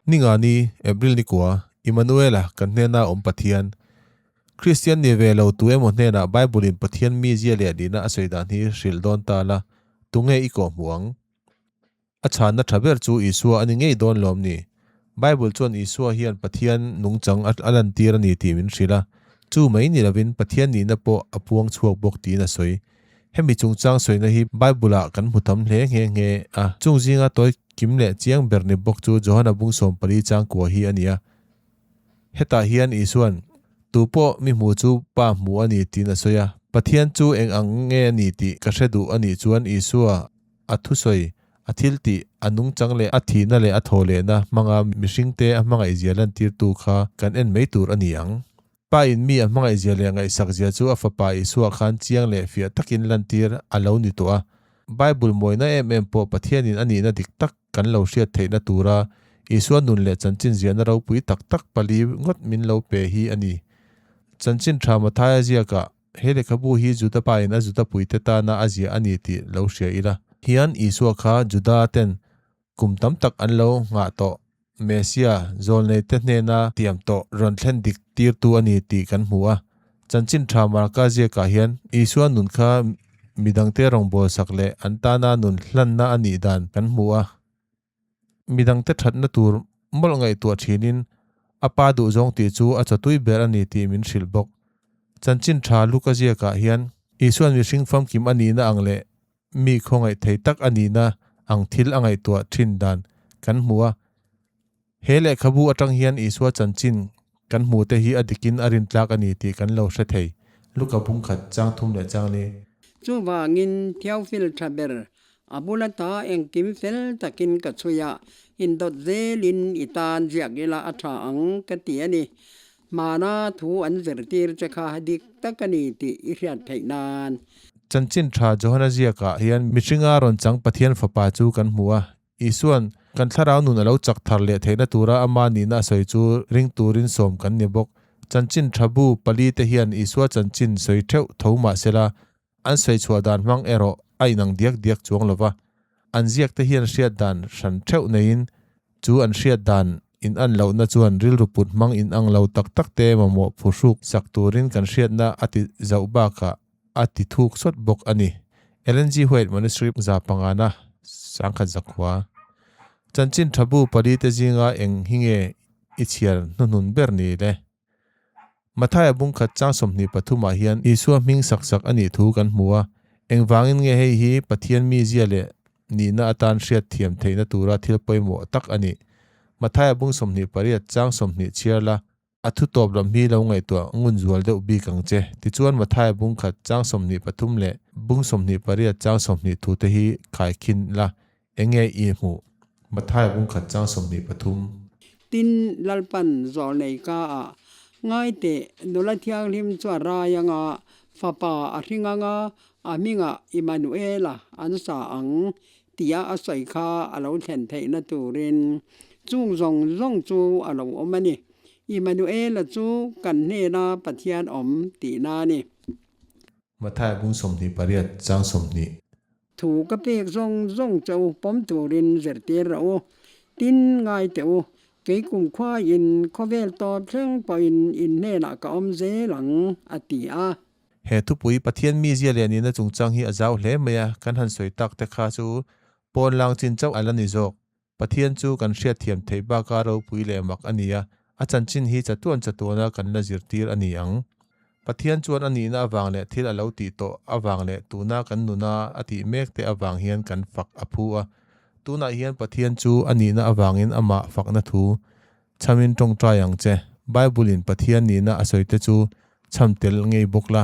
Ningani, April ni kua, Immanuela, kan hnena awm Pathian. Kristian ni ve lo tu emaw hnenah Bible-in Pathian mizia leh nihna a sawi dan hi hrilh dawn ta la, tunge i kawhhmuh ang? A chhanna tha ber chu Isua a ni ngei dawn lawm ni? Bible chuan Isua hian Pathian nungchang a lantir a ni tih min hrilh a, chu mai ni lovin Pathian nihna pawh a puang chhuak bawk tiin a sawi. Hemi chungchang sawina hi Bible-ah kan hmu tam hle nghe nghe a, chung zinga tawi kim leh chiang ber ni bawk chu Johana bung 14 chang kua hi a ni a. Hetah hian Isua'n, Tu pawh mi hmu chu Pa hmu a ni tiin a sawi a. Pathian chu eng ang nge a ni tih ka hre duh a nih chuan Isua a thusawi, a thiltih, a nungchang leh a thihna leh a thawhlehna hmanga mihringte a hmangaihzia lantirtu kha kan en mai tur a ni ang. Pa in mi a hmangaihzia leh ngaihsakzia chu a Fapa Isua khan chiang leh fiah takin lantir a lo ni tawh a. Bible mawina em em pawh Pathianin a nihna dik tak kan lo hriat theihna tura Isua nun leh chanchin ziahna ropui tak tak pali ngawt min lo pe hi a ni. Chanchin tha Mathaia ziakah he lehkhabu hi Juda pain a Juda puite tana a ziah a ni tih lo hria ila. Hian Isua kha Juda ten kum tam tak an lo nghah tawh Messia zawlneite hnena tiam tawh rawn thlen dik tirtu a ni tih kan hmu a. Chanchin tha Marka ziakah hian Isua nun kha midangte rawngbawlsak leh an tana nun hlanna a nih dan kan hmu a. Midangte thatna tur mawlh ngaihtuah thinin a pa duhzawng tih chu a chawtui ber a ni tih min hrilh bawk. Chanchin tha Luka ziakah hian Isua'n mihring famkim a nihna ang leh mi khawngaih thei tak a nihna ang thil a ngaihtuah thin dan kan hmu a. He lehkhabu atang hian Isua chanchin kan hmuhte hi a dikin a rintlak a ni tih kan lo hre thei. Luka bung khat chang thum leh chang li. Chuvangin Theophil tha ber a bula ta engkim fel takin ka chhui a, indawt zelin i tan ziak ila a tha ang ka ti a ni. Hmana thu an zirtir che kha dik tak a ni tih i hriat theih nan. Chanchin tha Johana ziakah hian mihringa rawn chang Pathian Fapa chu kan hmu a, Isua'n kan thlarau nun a lo chak thar leh theihna tura ama nihna a sawi chu ring turin sawm kan ni bawk. Chanchin tha bu pali te hian Isua chanchin sawi theuh tho mah sela, an sawi chhuah dan hmang erawh a inang diak diak chuang lo va. An ziak te hian hriat dan hran theuh neiin chu an hriat dan inan lohna chuan rilru put hmang inang lo tak tak te mamawh phuhruk sak turin kan hriatna a ti zauh bakah a ti thuk sawt bawk a ni. Ellen G. White manuscript 500na sangkhat zakhua. Chanchin tha bu pali te zinga eng hi nge i chhiar hnuhnun ber ni le? Mathaia bung khat chang 23 ah hian Isua hming sak sak a nih thu kan hmu a, engvangin nge hei hi Pathian mizia leh nihna atan hriat thiam theihna tura thil pawimawh tak a nih? Mathaia bung 28 chang 20 chhiar la, A thu tawp lam hi lo ngaihtuah ngun zual deuh bik ang che. Tichuan Mathaia bung khat chang 23 leh bung 28 chang 20 thu te hi khaikhin la, eng nge i hmuh? Mathaia bung khat chang 23. Tin, Lalpan zawlnei ka a ngai teh, nula thianghlim chuan rai anga fapa a hring anga a hmingah Immanuela an sa ang tia a sawi kha a lo thlen theihna turin chung zawng zawng chu a lo awm a ni. Immanuela chu kan hnena Pathian awm tihna a ni. Mathaia bung 28 chang 20. Thu ka pek zawng zawng che u pawm turin zirtir rawh u. Tin, ngai teh u, kei kumkhuain khawvel tawp thleng pawhin in hnenah ka awm zel ang, a ti a. He thupui Pathian mizia leh nihna chungchang hi a zau hle mai a, kan han sawi tak te kha chu pawn lang chin chauh a la ni zawk. Pathian chu kan hriatthiam theih baka ropui leh mak a ni a, a chanchin hi chatuan chatuana kan la zirtir a ni ang. Pathian chuan a nihna avang leh thil a lo tih tawh avang leh tuna kan nuna a tih mek te avang hian kan fak a phu a. Tunah hian Pathian chu a nihna avangin amah fakna thu chhamin tawngtai ang che. Bible-in Pathian nihna a sawi te chu chham tel ngei bawk la.